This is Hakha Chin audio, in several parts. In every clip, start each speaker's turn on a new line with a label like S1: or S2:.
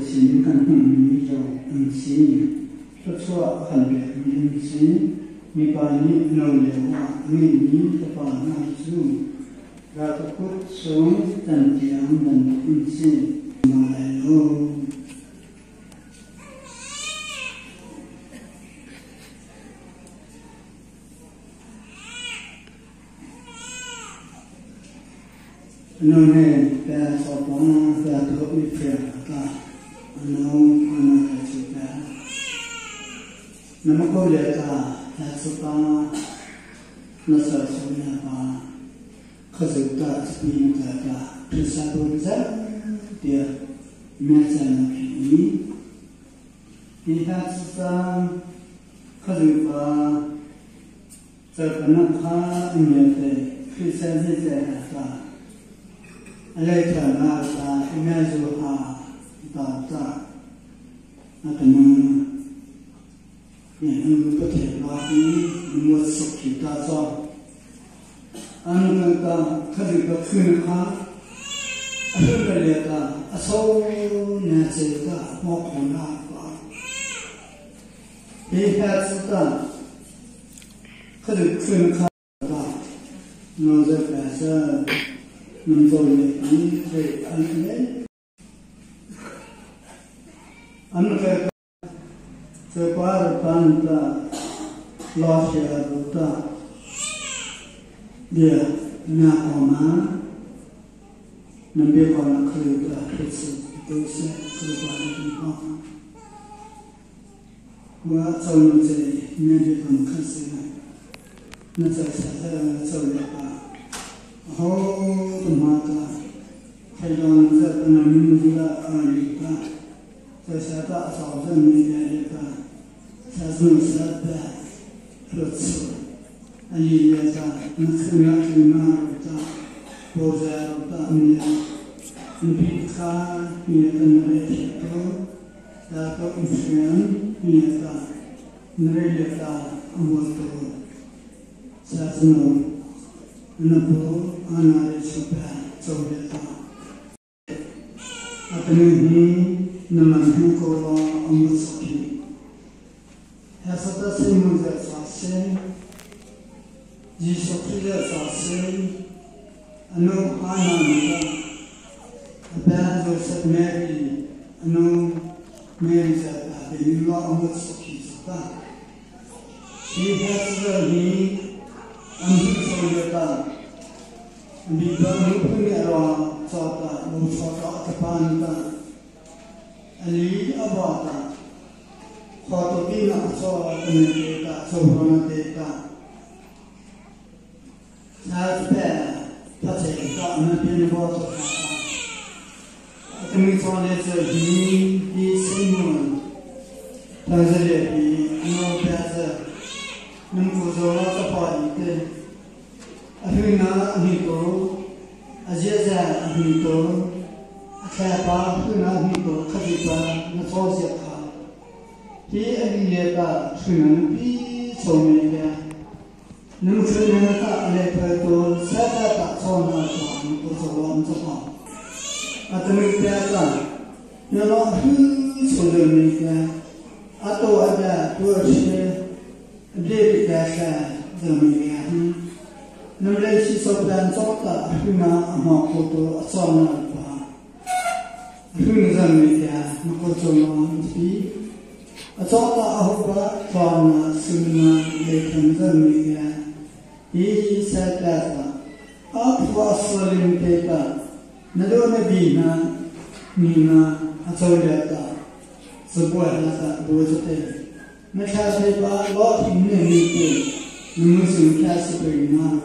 S1: sin kan hmuhmi ro an si. Thluachuah a kan pekmi an si. Mipa nih no lio ah a ngeihmi fapa hna cu ralkap kut chung cantiang bantuk an si. Hna lai lo. Ano ne pya so pa pya to mi pya ta ano ana ka chi pya nama ko le ta pya so pa na sa so na pa kha zu ta chi pi na ta ta phi sa do za tia me cha na phi ni ti ha sa kha zu pa 在可能他面对非常的在ta 来看那ta 应该是哈ta ta那可能也很不太拉比我出去打造，俺们个他这个可能哈，啊这个那个啊手那这个我可能吧，别孩子的，他就可能看到，我在反正能做的一对安全，俺们个这挂的班的老些的，也那好吗？能别管了，可以的，这次都是可以管的地方。我走路这面对他们看谁呢？那在下在走了吧，好的妈的，还让在本来民族的儿女的，在下大早上面的，下次下的说吃，啊爷爷的，那吃那吃那的，我在的你，你比他你的那些多，那都不行，你的，那也的，我都。下次呢，那不俺那里吃饭走的大，啊，等于那么很够了，我们出去，还是到什么在发生，艺术品在发生，啊，那俺那个，啊，班就是美丽，啊，那美丽在大，等于老我们出去吃饭，其他是你。Anhu soyata, biba nupunya ra chata, nu chata atapanta, ali abata, khoto bina cho ne ta, cho rona de ta, sa pe ta che ta na bin bo to ta, atmi cho ne che hi hi simun, ta ze le bi no pa ze, num ko zo la ta pa yi te. 阿弥陀，阿耶在阿弥陀，阿开巴阿弥陀，克里巴那超些卡，第阿弥耶达是能比聪明的，能吃能打阿来太多，三大大超那多，能多做我们做好，阿等于边上，那老很聪明的，阿多阿的多是，别的干啥怎么样？那么来西说不然找的，后面嘛好多找那吧，后面人没家，那个做嘛比，啊找的阿后吧找那是那来看人没家，一三个的，阿婆四零的，那都那比呢，你呢阿走了的，只不过那个不是的，那开始把老听那那个。你们是开始对那个，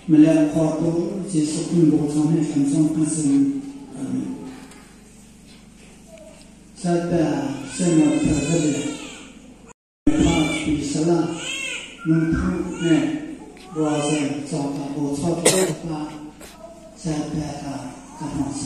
S1: 没来好多就是工作上面很重很深，嗯，现在什么特别的，他比什么，能碰呢？我在找到我找到他，在别的这方式。